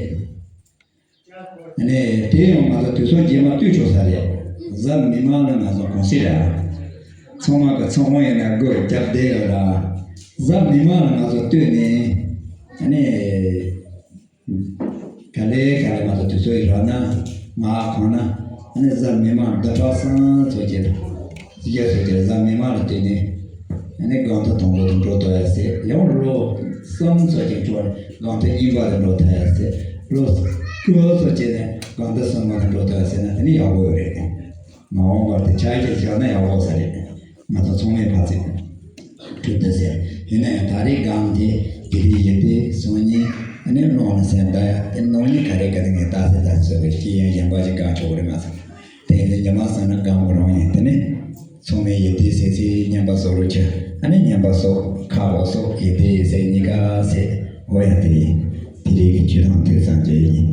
ཨ་ནི་དེ་ཡང་ང་ཚོ་དུས་ཚོད་རྗེས་མ་ལྟོས་ཆོག་ས་རེད། གཟའ་མིག་དམར་ལ་ང་ཚོ་གུང་སེང་རེད། ཚང་མ་གི་ཚང་ཁང་ཡིན་ན་སྒོ་རྒྱབ་བསྡད་ཡོད་ར། གཟའ་མིག་དམར་ལ་ང་ཚོ་ལྟོས་ནས་ཨ་ནི། ག་ལེ་ག་ལེ་མ་གཏོགས་དུས་ཚོད་ཡིན་ར་ན་ང་ཨ་ཁོང་ན་ཨ་ནི་གཟའ་མིག་དམར་བདུན་ཕྲག་གསུམ་ཚོ་བརྒྱད་བརྒྱད་ཚོ་བརྒྱད་གཟའ་མིག་དམར་ལ་བལྟས་ནས་ ཨ་ནི་སྒང་ཐོག་དང་པོ་དུ་འགྲོ་ཐུབ་ཡ་ཟེར། ཡང་ལོ་གསུམ་ཙམ་ཅིག་འགྲོ་ནས་སྒང་ཐོག་གཉིས་པ་དུ་འགྲོ་ཐུབ་ཡ་ཟེར། ལོ་དགུ་ཙམ་ཅིག་ནས་སྒང་ཐོག་གསུམ་པ་དུ་འགྲོ་ཐུབ་ཡ་ཟེར་ན་དེ་ནི་ཡག་པོ་ཡོད་རེད། མ་འོངས་པར་དེ་ཆ་རྐྱེན་བཞག་ན་ཡག་པོ་ས་རེད། ང་ཚོ་ཚང་མས་ཕར་ཚུར་གྲོས་བསྡུར་བྱས། ཡིན་ན་ཡང་ད་རེས་སྒང་དེ་དེ་རིང་ཡེ་ཏེ་སང་ཉིན་ཨ་ནི་ཀློང་ནས་ཟེར་ད་ཡ་དེ་ནང་ཉིན་ག་རེ་ག་རེ་ངས་ད་ཟེར་ད་ཟེར་བའི་སྐྱེ་ཡང་གཞན་པ་ཞིག་སྒང་ཆོག་གི་རེད་མ་ཟེར། དེ་ཡིན་ཉི་མ་སང་ན་སྒང་མོ་རང་ཡིན། དེ་ནི་ཚང་མས་ཡེ་ཏེ་ཟེར་ཚེ་བསྙེན་པ་སོགས་རུ་ཆ། ཨ་ནི་བསྙེན་པ་སོགས་ཁ་ལོ་སོགས་ཡེ་ཏེ་ཟེར་གཉིས་ཀ་ཟེར། འོ་ཡ་དེ་ཡིན། དེ་རིང་གི་ཆོས་དང་ཐོས་བསམ་བཅས་ཡིན།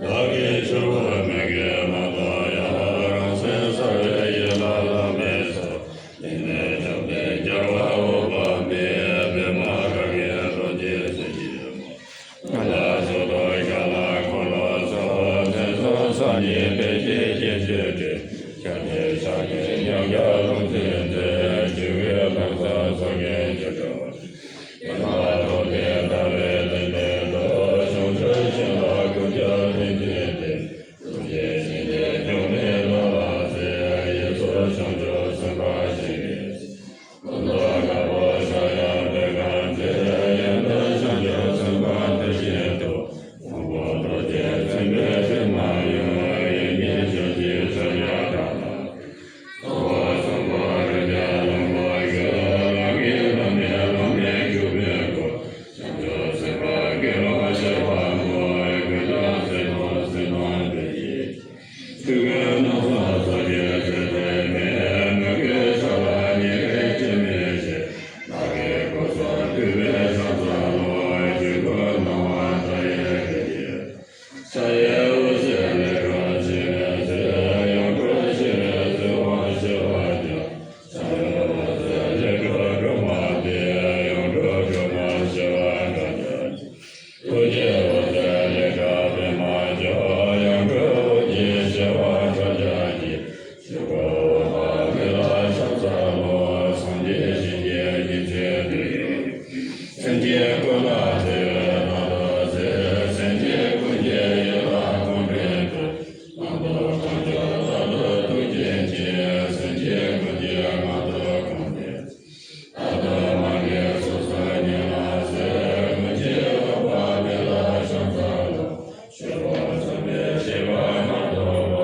བདག་གིས་ཕྱུར་བུ་མི་དགེ་མ་གཏོགས་ཡང་རང་སེམས་གསལ་བའི་ཡིད་ལ་ལམ་མེད་སོ། དེ་ནས་བཅོམ་ལྡན་རྒྱལ་བ་འོད་དཔག་མེད་པདྨ་རཱ་གའི་རྡོ་རྗེ་གཟི་བརྗིད་མོ། ང་ལ་སོགས་དོ་ཞག་ལ་འཁོར་ལོ་སོགས་མཚན་སོགས་སངས་རྒྱས་པའི་ཆོས་ཀྱི་ཆོས་སྒྲ་ཤ་འདྲེ་ཤ་འདྲེ་ཉམས་ཀྱང་ལུང་ཚིག་མཛོད་ཆོས་ཀྱི་ལམ་བཟང་སོགས་ཀྱི་ཆོས་སྒྲ། ཡང་དག་རྟོགས་ཏེ་ལྟ་བའི་ལྡན་པའི་མདོ། བྱང་ཆུབ་ཤིང་ལ་ཀུན་ཀྱང་དེང་འཛིན་ཏེ། ཐུགས་རྗེ་ཆེན་པོས་སྐྱོན་མེད་ལམ་ལ་གཟིགས། ཡིད་སུ་བྱང་ཆུབ་སེམས་དཔའ་ཞིག་ནས། ཀུན་ཏུ་དགའ་བོ་ཤཱཀྱ་པད་དཀར་མཛད། ཡང་དག་བྱང་ཆུབ་སེམས་དཔའ་དེ་བཞིན་དུ། དབང་པོ་རྡོ་རྗེ་འཛིན་པའི་ཚེ་ན་ཡང་། ཡིད་གཉིས་ཆོས་ཀྱི་ཕྱག་རྒྱ་དང་། ཕྱག་གཡས་འོད་ཟེར་ལས་སྒྲ་ཆེ་བའི་ཚེ། ཡང་སྒྲ་ཆེ་བའི་ཚེ་དབང་ཆེ་བ་ཀྱང་། ཕྱག་གཡོན་འོད་ཟེར་ལས་སྒྲ་སྒྲོལ་མ་སྟེ། ཡང་སྒྲ་སྒྲོལ་མ་ཆེ་བ་སྒྲ་ཆེ། ཐུགས་རྗེ་འོད་ཟེར་ལས་སྒྲ་པདྨ་ཀྱང་། ཡང་སྒྲ་ཐུགས་རྗེ་ཆེ་བ་སྒྲ་ཆེ་སྟེ། ཆོས་འཁོར་འོད་དཔག་མེད་ལ་ཕྱག་འཚལ་ལོ། སངས་རྒྱས་ཞིང་གི་ཉི་ཚེ་འདིར། སེམས་ཅན་ཀུན་ལ་བརྩེ་བའི་བདག་ཏུ་གཟིགས། སེམས་ཅན་ཀུན་གྱི་ཡིད་ལ་གང་དྲན་དུ། རྣམ་རྟོག་ཐམས་ཅད་རྟག་ཏུ་ཐུགས་རྗེ་ཆེ། སེམས་ཅན་ཀུན་གྱི་ངང་དུ་གང་དྲན། རྟག་ཏུ་མ་འདྲེས་སོ་སོའི་ཉམས་ལ་གཟིགས། ཀུན་གྱི་འོད་དཔག་མེད་ལ་ཕྱག་འཚལ་ལོ། ཆོས་འཁོར་མཚོན་པའི་ཞི་བ་རྣམ་རྟོག་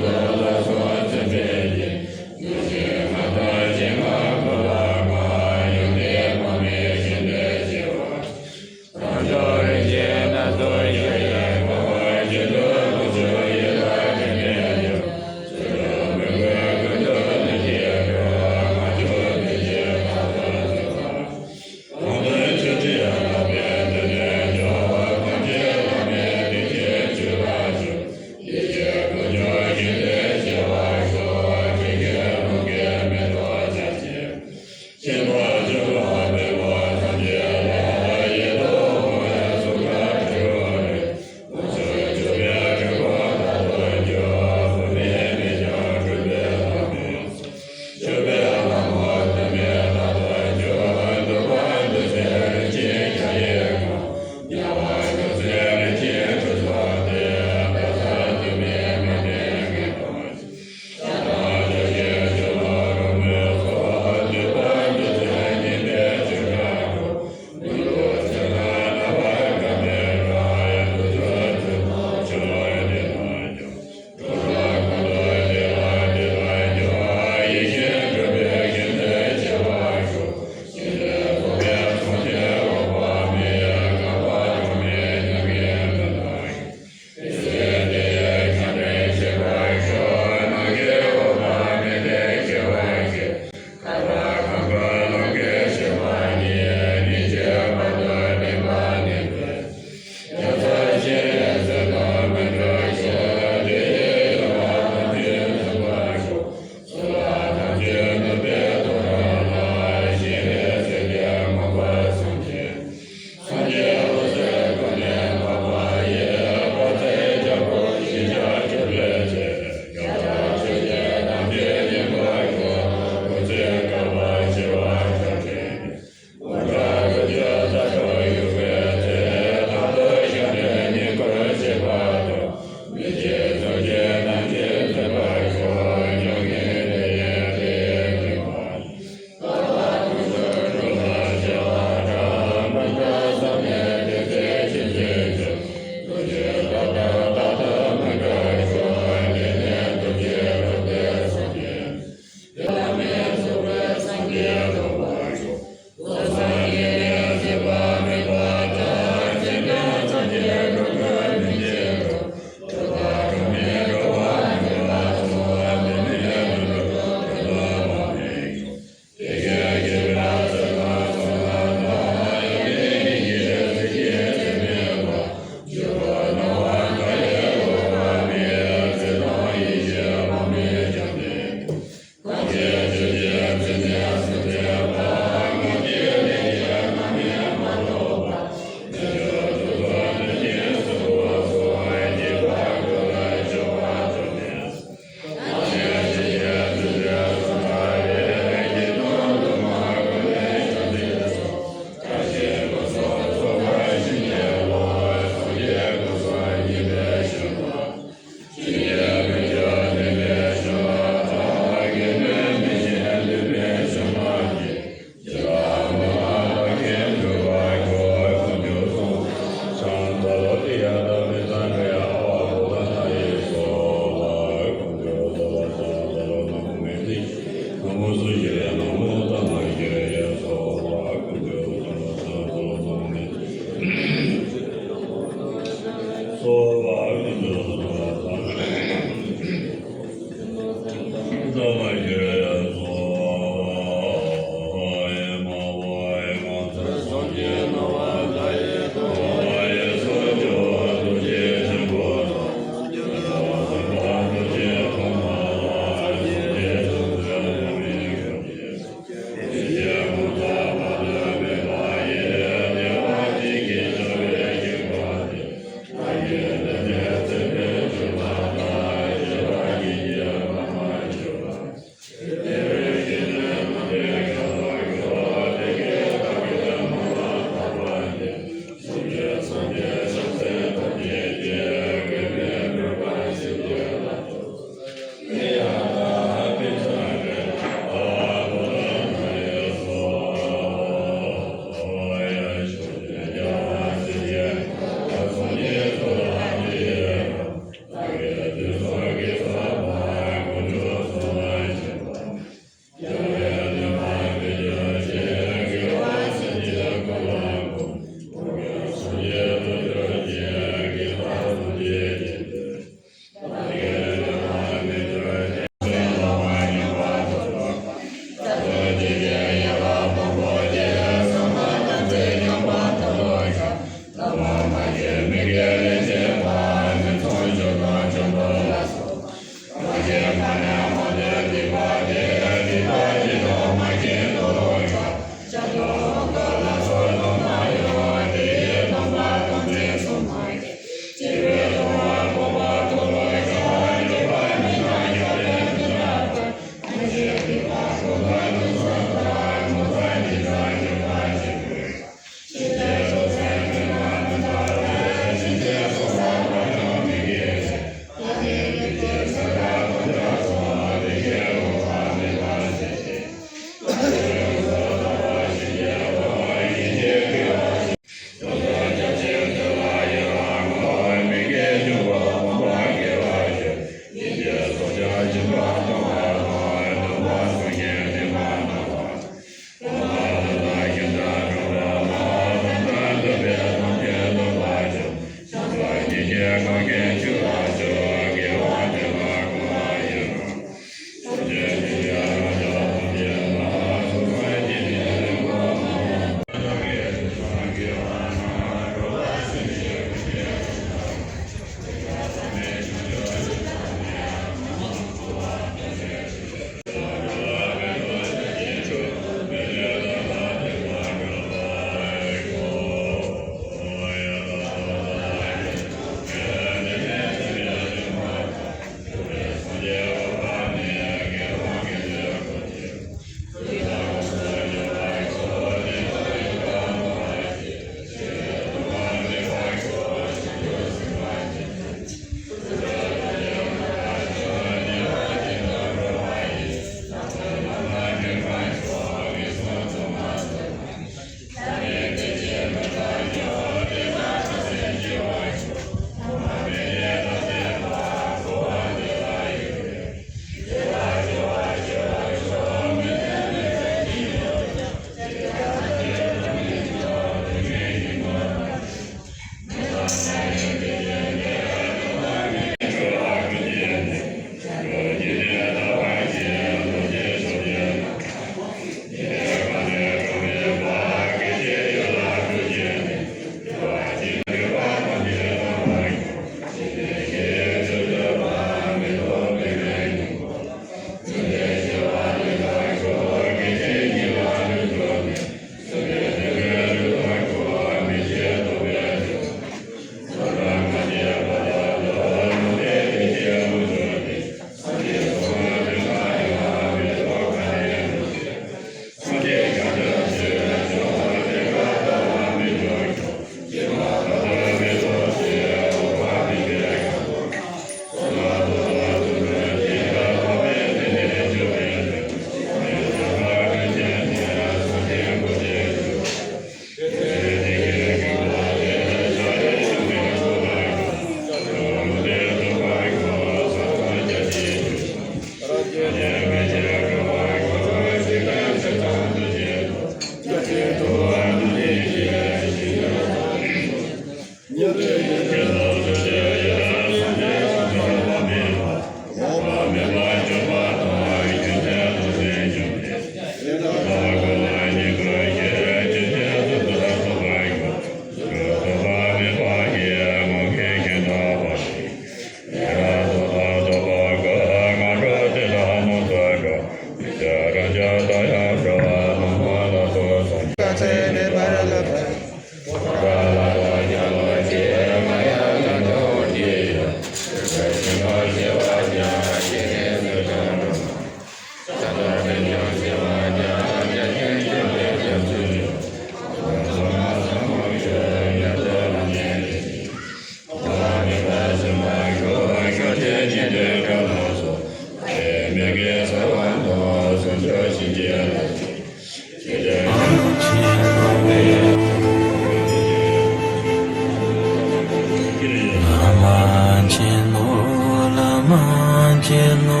ཆེན་ནོ།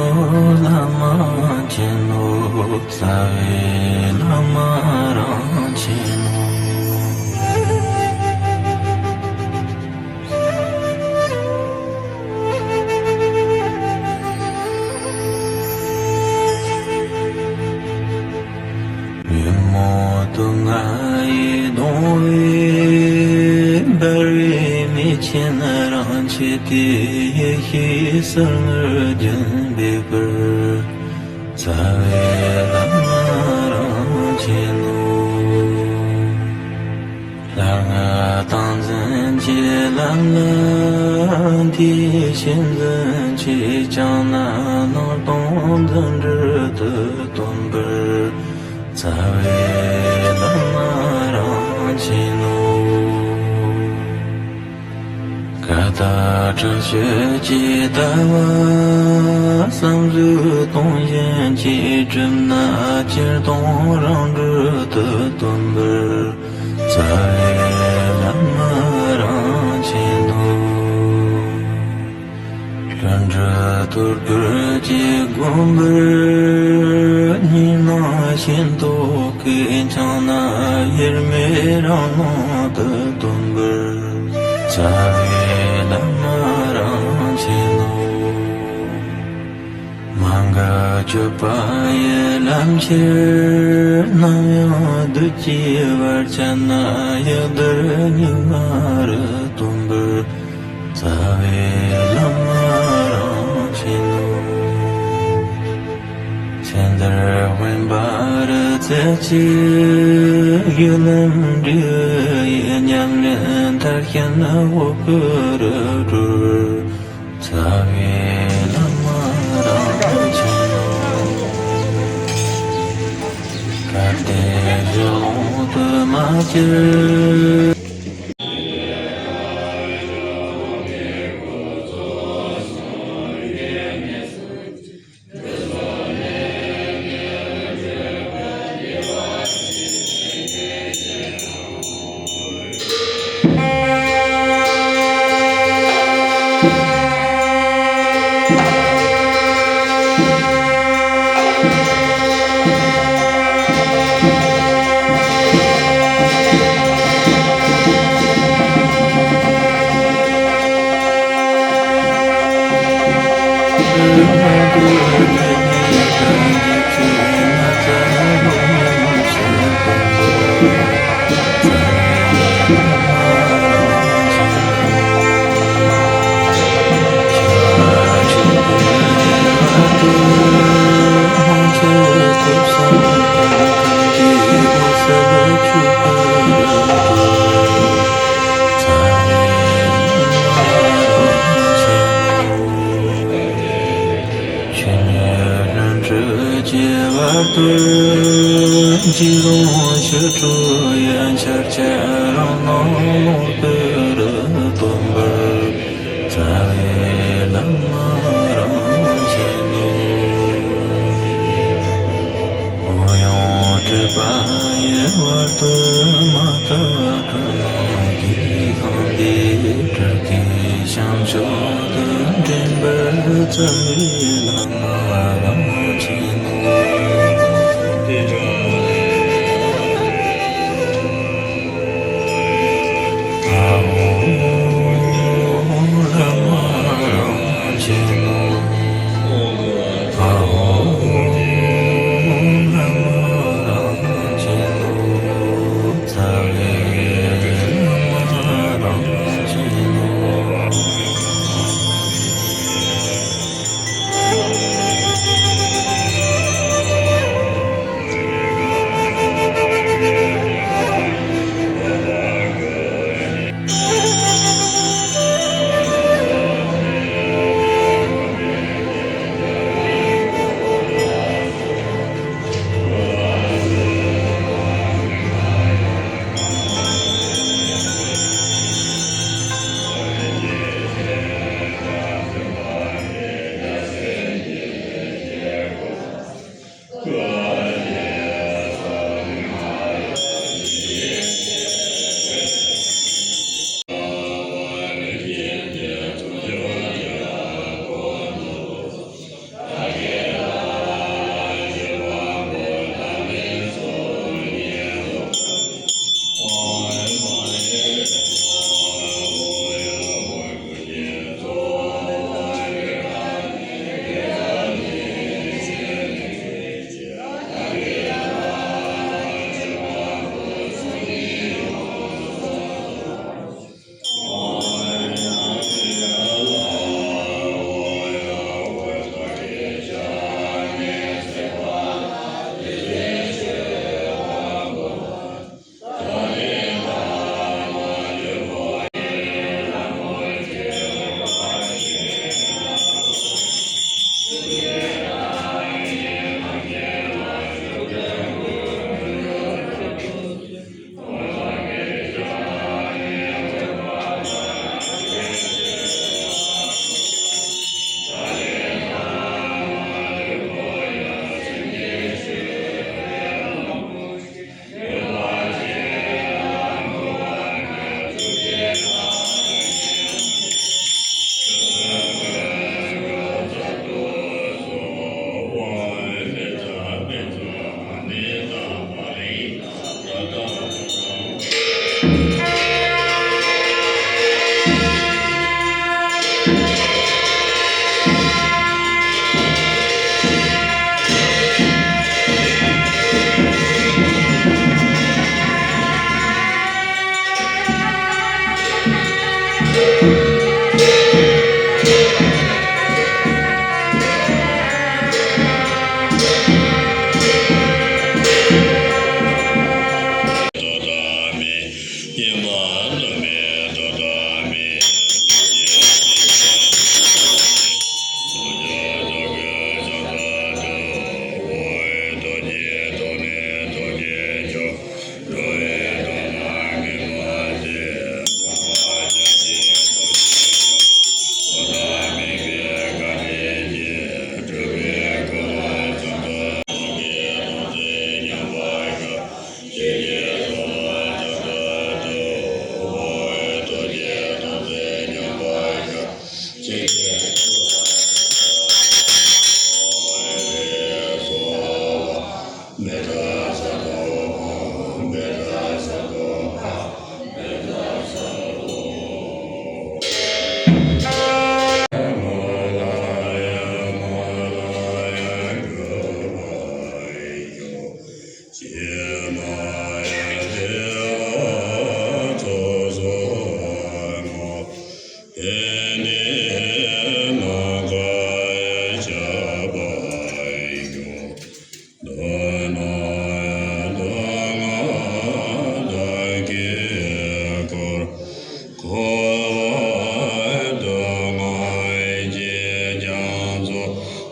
བླ་མ་ཆེན་ནོ། རྩ་བའི་བླ་མ་རང་ཆེན་ནོ། ཉོན་མོངས་དུག་ལྔ་ཡིས་གདུང་བའི། འབར་བའི་མེ་ཆེན་རང་ཆེ་སྟེ། ཡེ་ཤེས་གསལ་ངར་ལྗོན་པའི་གུར། རྩ་བའི་བླ་མ་རང་ཆེན་ནོ། ལྷ་ལྔ་སྟངས་འཛིན་གྱི་ལམ་ལ་འདི་བཞིན་འཛིན་གྱིས་བསྐྱངས་ན། སྣང་སྟོང་འཛིན་གྲོལ་དུ་སྟོན་པར། རྩ་བའི་བླ་མ་རང་ཆེན་ནོ། ཀ་དག་དྲག་སྤྱོད་ཀྱི་ལྟ་བ། བསམ་གཟུགས་སྟོང་བཞིན་གྱིས་གྲུབ་ན། སྤྱིར་སྟོང་རང་གྲོལ་དུ་སྟོན་པར། རྩ་བའི་བླ་མ་རང་ཆེན་ནོ། ལྷུན་གྲུབ་ཐོར་བུར་གྱི་དགོངས་པར། གཉིས་སྣང་ཤིན་ཏུ་ཀུན་འཆང་ན། དབྱེར་མེད་རང་ལུང་དུ་སྟོན་པར། རྩ་བའི་བླ་མ་རང་ཆེན་ནོ། མ་འགགས་སྤྱོད་པ་ཡི་ལམ་ཁྱེར། ནམ་ཡང་བདུད་ཀྱིས་བར་ཆད་ན། གཡུལ་འདུལ་སྙིགས་མ་རུ་སྟོན་པར། རྩ་བའི་བླ་མ་རང་ཆེན་ནོ། ཚེ་འདིར་དབེན་པར་བཙལ་ཅིང་། གཡོ་ལམ་འབྲས་བུ་ཡི་ཉམས་ལེན་མཐར་ཕྱིན་འོད་སྐུ་རུ་གྲོལ། རྩ་བའི་བླ་མ་རང་ཆེན་ནོ། གལ་ཏེ་གཞི་ལོང་དུ་མ་གྱུར། ཆོས་ཉིད་ལྷུན་གྲུབ་ཀྱི་བར་དུ། འཇིགས་རུང་ཞི་ཁྲོ་ཡི་འཆར་ཆ་རང་སྣང་ལོག་པར་སྟོན་པར། རྩ་བའི་བླ་མ་རང་ཆེན་ནོ། འོད་ཡངས་སྤྲོས་པ་ཡི་བར་དུ། མ་དག་ཀུན་སྣང་གིས་གང་སྟེ། སྤྲུལ་པའི་བྱང་ཕྱོགས་སུ་འདྲེན་པར། རྩ་བའི་བླ་མ་རང་ཆེན་ནོ།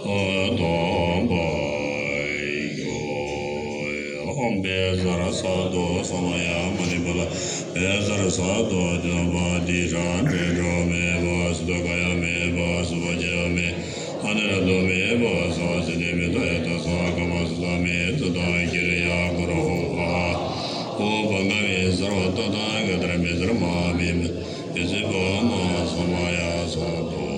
སྟོན་པ་ཡོད། ཨོཾ་བཛྲ་སཏྭ་ས་མ་ཡ་མ་ཎི་པཱ་ལ། བཛྲ་སཏྭ་ཏི་ལོ་ཀ་པ་ཏི་ཤ་ཏྲེ་ཏྲོ་མེ་བ་སུ་ཏོ་ཀ་ཡ་མེ་བ་སུ་བ་ཇ་ཡ་མེ་ཨ་ནི་ར་ཏོ་མེ་བ་ས་སི་ཏེ་མེ་ཏ་ཡ་ཏ་ས་ཀ་མ་སུ་ཏ་མེ་ཙུ་ཏ་ཀི་རི་ཡ་གུ་རོ་ཨ་ཧ། ཨོཾ་བྷ་ག་བྷེ་སརྦ་ཏ་ཐཱ་ག་ཏ་ར་མེ་ཛར་མ་མེ་མེ་ཨེ་ཙི་བྷ་མ་ས་མ་ཡ་ས་ཏོ།